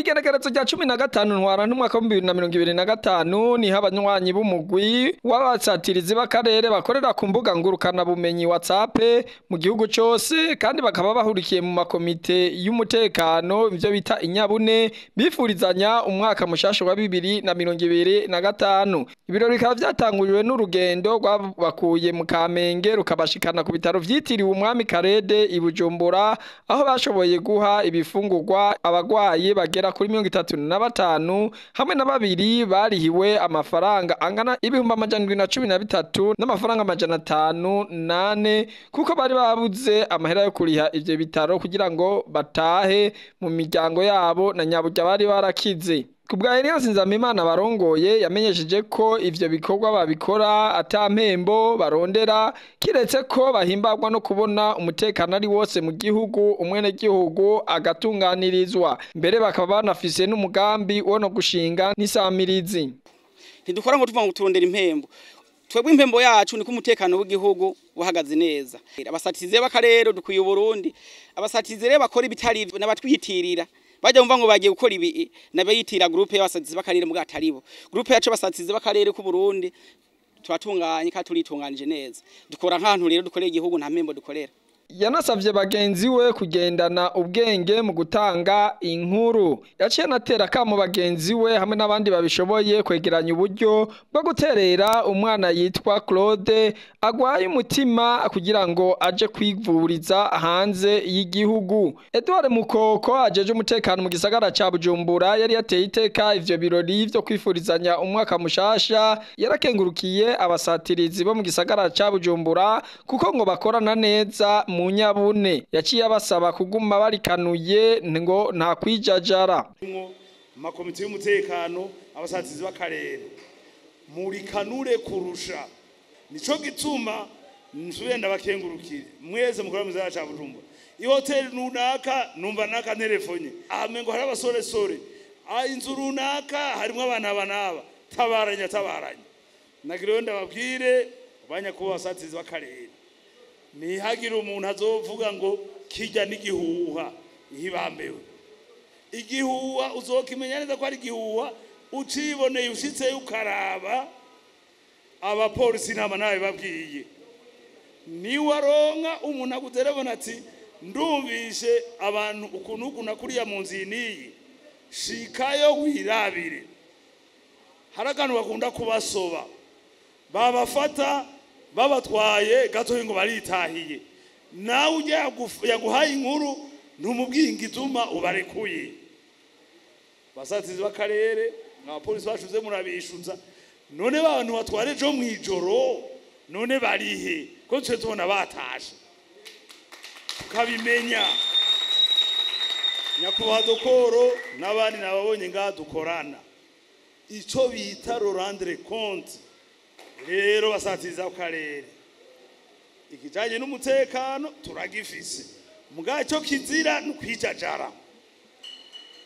Kw'igenekerezo rya 15 Ntwarante umwaka wa 2025 niho abanywanyi b'umugwi w'abasatirizi b'akarere bakorera ku mbuga ngurukana bumenyi WhatsApp mu gihugu cose, kandi bakaba bahurikiye mu makomite y'umutekano, ivyo bita inyabune, bifurizanya umwaka mushasha wa 2025. Ibirori bikaba vyatanguriwe n'urugendo rwabakuye mu Kamenge rukabashikana ku bitaro vyitiriwe Umwami Karede i Bujumbura, aho bashoboye guha ibifungurwa abagwayi bagera kuri 35, hamwe na babiri barihiwe amafaranga angana 713,504 n'amafaranga 504, kuko bari babuze amahera yo kuriha ivyo bitaro kugira ngo batahe mu miryango yabo na nyaburya bari barakize. Kubwa Elias Nzamimana barongoye, yamenyesheje ko ivyo bikorwa babikora ata mpembo barondera, kiretse ko bahimbagwa no kubona umutekano ari wose mu gihugu, umwene gihugu agatunganirizwa. Mbere bakaba banafise n'umugambi wo no gushinga n'isamirizi. Ntidukora ngo tuva ngo turondera impembo. Twebwe impembo yacu ni ko umutekano w'igihugu uhagaze neza. Abasatize b'akarere dukwiye Burundi, abasatize rero bakora ibitari n'abatwiyitirira. Bajya mumva ngo bagiye gukora ibi nabayitira groupe y'abasatizi b'akarere mu gataribo. Groupe yacu abasatizi b'akarere ku Burundi turatunganye kandi turitunganije neza. Dukora nkantu rero dukorera igihugu, nta mpembo dukorera. Yanasavye bagenzi we kugendana ubwenge mu gutanga inkuru. Yaciye anatera akamo bagenzi we hamwe n'abandi babishoboye kwegeranya uburyo bwo guterera umwana yitwa Claude agwaye umutima kugira ngo aje kwivuriza hanze y'igihugu. Edouard Mukoko ajeje umutekano mu gisagara ca Bujumbura yari yateye iteka ivyo birori vyo kwifurizanya umwaka mushasha, yarakengurukiye abasatirizi bo mu gisagara ca Bujumbura kuko ngo bakorana neza mu nyabune. Yaciye abasaba kuguma barikanuye ngo nta kwijajara. Amakomite y'umutekano, abasatizi b'akarere, murikanure kurusha. Nico gituma nsubiye ndabakengurukire mwese mukora mu gisagara ca Bujumbura. Ihoteli runaka numva naka telefonye amengo hari abasoresore, inzu runaka harimwo abantu aba n'aba, tabaranya tabaranya. Nagira ndababwire abanyakuba abasatizi b'akarere, ntihagire umuntu azovuga ngo kijya n'igihuha ihibambewe. Igihuha uzokimenya neza ko ari igihuha uciboneye ushitseyo ukaraba. Abapolisi nama nawe babwiye, niwaronka umuntu agutelefona ati ndumvishe abantu ukuntu ukuntu kuriya mu nzu niyi, shikayo wirabire. Hari akantu bakunda kubasoba, babafata babatwaye gato ngo baritahiye, nawe ujya yaguhaye inkuru ntumubwiye igituma ubarekuye. Basatizi b'akarere abapolisi bashuze murabishuza, none abantu batware ejo mwijoro none barihe ko twe tubona batashe tukabimenya. Nyakubahwa Dokoro n'abandi nababonye ngaha dukorana, ico bita rendre compte. Rero basatiza akarere ikijanye n'umutekano turagifise, muga ico kizira nukwijajara,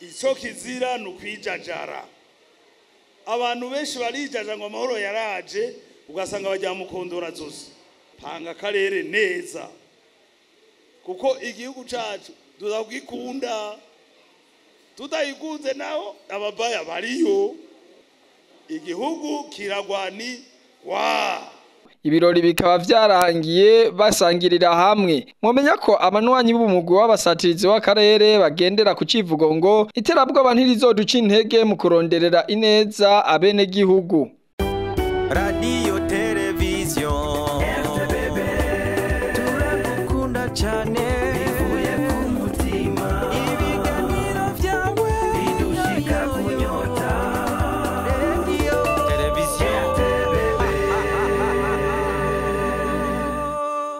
ico kizira nukwijajara. Abantu benshi barijaja ngo amahoro yaraje, ugasanga bajya mu kondora zose. Panga akarere neza, kuko igihugu cacu tuzagikunda, tutayikunze naho ababaya bariyo. Igihugu kiragwani wa Ibirori bikaba vyarangiye basangirira hamwe. Mwomenya ko abanywanyi b'umugwi w'abasatirizi w'akarere bagendera ku civugo ngo iterabwoba ntirizoduca intege mu kuronderera ineza abenegihugu. Radio.